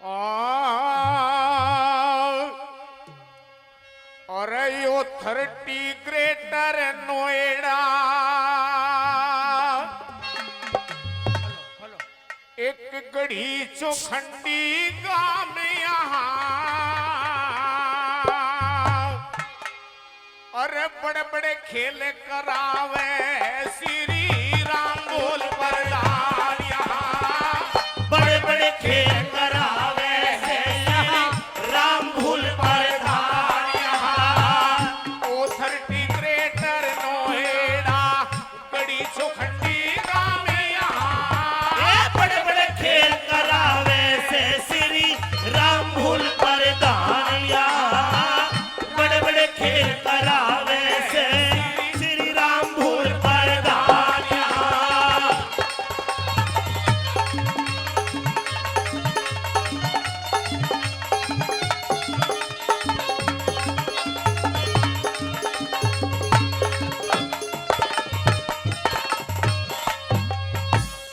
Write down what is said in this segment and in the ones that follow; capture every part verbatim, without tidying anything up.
आ, अरे यो thirty greater Noida, एक गढ़ी चौखंडी गाम यहाँ। अरे बड़े बड़े खेल करावे श्री राम भोल प्रधान यहाँ। बड़े बड़े खेल करावे श्री राम भोल प्रधान यहाँ। ओ थर्टी ग्रेटर नोएडा, गढ़ी चौखंडी गाम यहाँ। ए बड़े बड़े खेल करावे से श्री राम भोल प्रधान यहाँ। बड़े बड़े खेल करावे से श्री राम भोल प्रधान यहाँ।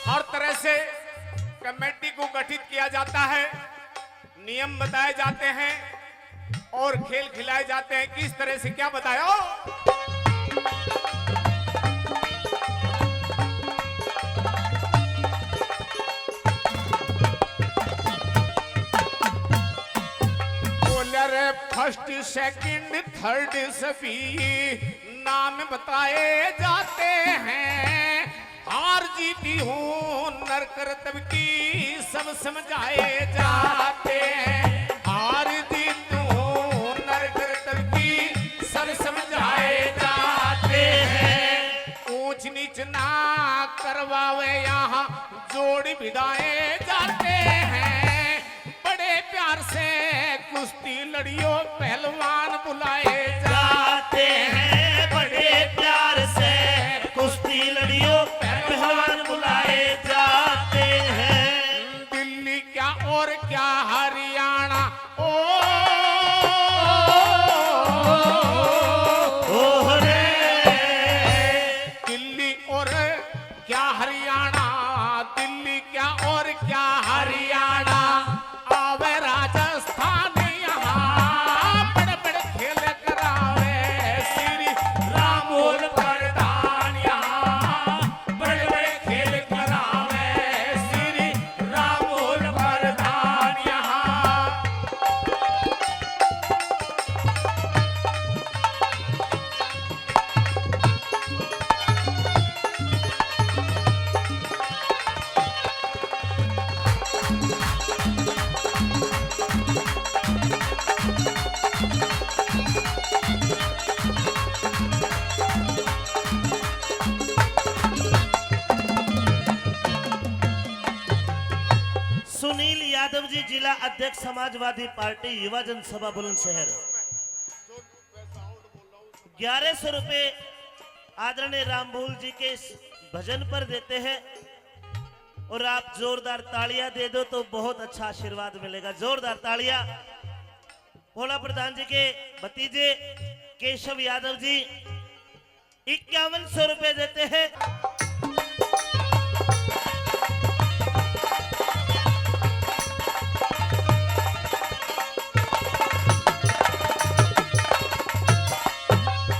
हर तरह से कमेटी को गठित किया जाता है, नियम बताए जाते हैं और खेल खिलाए जाते हैं। किस तरह से, क्या बताया? बोले रे, फर्स्ट, सेकंड, थर्ड सभी नाम बताए जाते हैं। हार जीत हूँ नर करतब की सब समझाए जाते हैं। हार जीत हूँ नर करतब की सब समझाए जाते हैं। ऊंच नीच ना करवावे यहाँ जोड़ भिड़ाए जाते हैं। बड़े प्यार से कुश्ती लड़ियो पहलवान बुलाए जाते हैं। बड़े प्यार से कुश्ती लड़ियो पहलवान बुलाए जाते हैं। दिल्ली क्या और क्या हरियाणा, ओ, ओ रे। दिल्ली और क्या हरियाणा, दिल्ली क्या और क्या हरियाणा, आवे राजस्थान यहाँ। बड़े बड़े खेल करावे श्री राम भोल प्रधान यहाँ। बड़े बड़े खेल करावे श्री राम भोल प्रधान यहाँ। सुनील यादव जी, जिला अध्यक्ष, समाजवादी पार्टी, युवा जन सभा, बुलंदशहर। ग्यारह सौ रुपए आदरणीय रामभोल जी के इस भजन पर देते हैं और आप जोरदार तालियां दे दो तो बहुत अच्छा आशीर्वाद मिलेगा। जोरदार तालियां। भोला प्रधान जी के भतीजे केशव यादव जी इक्यावन सौ रुपए देते हैं।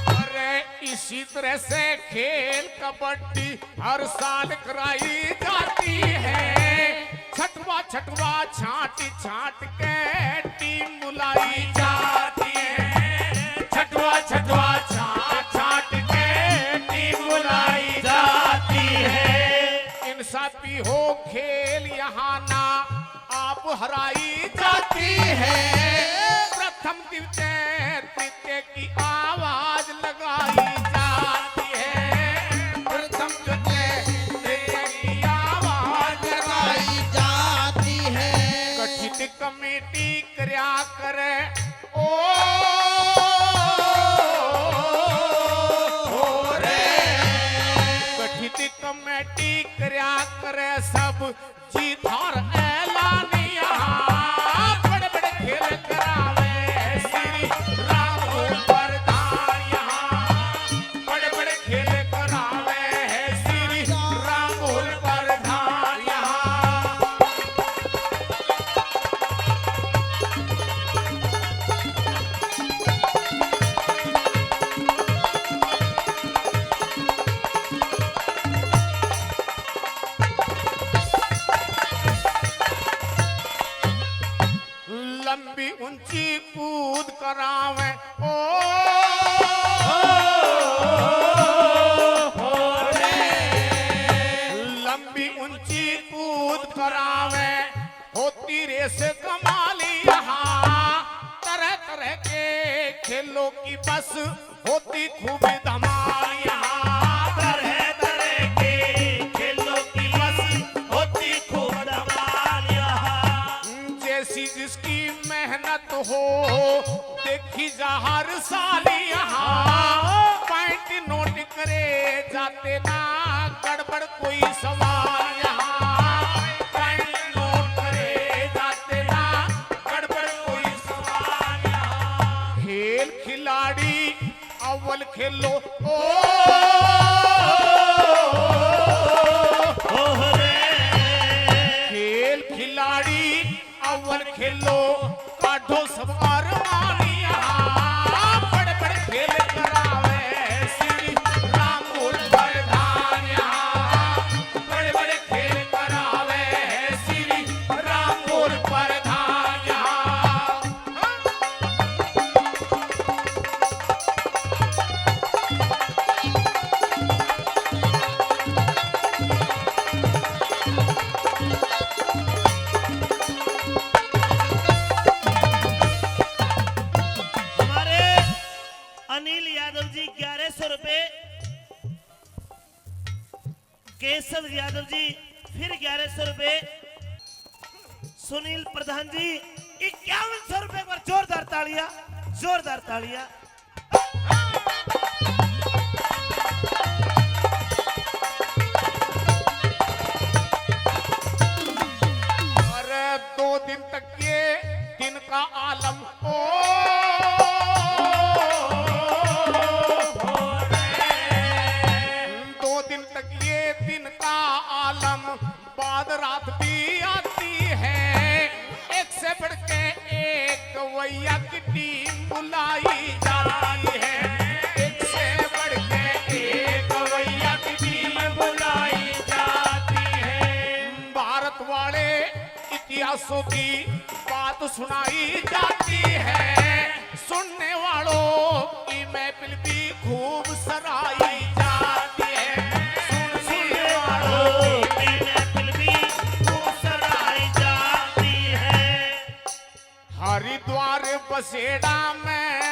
अरे इसी तरह से खेल कबड्डी हर साल कराई जाती है। छठवा छठवा छांट छांट के टीम बुलाई जाती है। छठवा छठवा छांट छांट के टीम बुलाई जाती है। इंसाफी हो खेल यहाँ ना आप हराई जाती है। प्रथम द्वितीय तृतीय की आवाज लगाई जाती है। प्रथम द्वितीय तृतीय की आवाज लगाई जाती है। गठित कमेटी करया करे ओ हो रे। गठित कमेटी करया करे सब जी थार ऐलान यहाँ। बड़े बड़े खेल करावे श्री राम प्रधान यहाँ। बड़े बड़े खेल करावे श्री राम प्रधान यहाँ। लंबी ऊंची कूद करावे ओ, लंबी ऊंची कूद करावे, होती रेस कमाल यहाँ। तरह तरह के खेलों की बस होती खूब धमाल यहाँ। तरह तरह के खेलों की बस होती खूब धमाल यहाँ। जैसी जिसकी मेहनत हो, देखी जा हर साल यहाँ। पॉइंट नोट करे जाते ना, गड़बड़ कोई सवाल यहाँ। पॉइंट नोट करे जाते ना, गड़बड़ कोई सवाल यहाँ। खेल खिलाड़ी अव्वल खेलो ओ, खेल खिलाड़ी अव्वल खेलो, काढ़ो सब अरमान यहाँ। बड़ बड़ खेल करावे श्री रामपुर प्रधान यहाँ। बड़ बड़ खेल करावे श्री रामपुर प्रधान यहाँ। हमारे अनिल यादव जी ग्यारह सौ रुपए, केशव यादव जी फिर ग्यारह सौ रुपए, सुनील प्रधान जी इक्यावन सौ रुपए पर जोरदार तालियां, जोरदार तालियां। अरे दो दिन तक ये दिन का आलम ओ, दो दिन तक ये दिन का आलम, बाद रात भी आती है। एक से बढ़ के एक वैया की टीम बुलाई जाती है। एक से बढ़ के एक वैया की टीम बुलाई जाती है। भारत वाले इतिहासों की बात सुनाई जाती है। सुनने वालों की महफिल भी खूब सराही जाती है। सुनने वालों की महफिल भी खूब सराही जाती है। हरिद्वार बसेड़ा में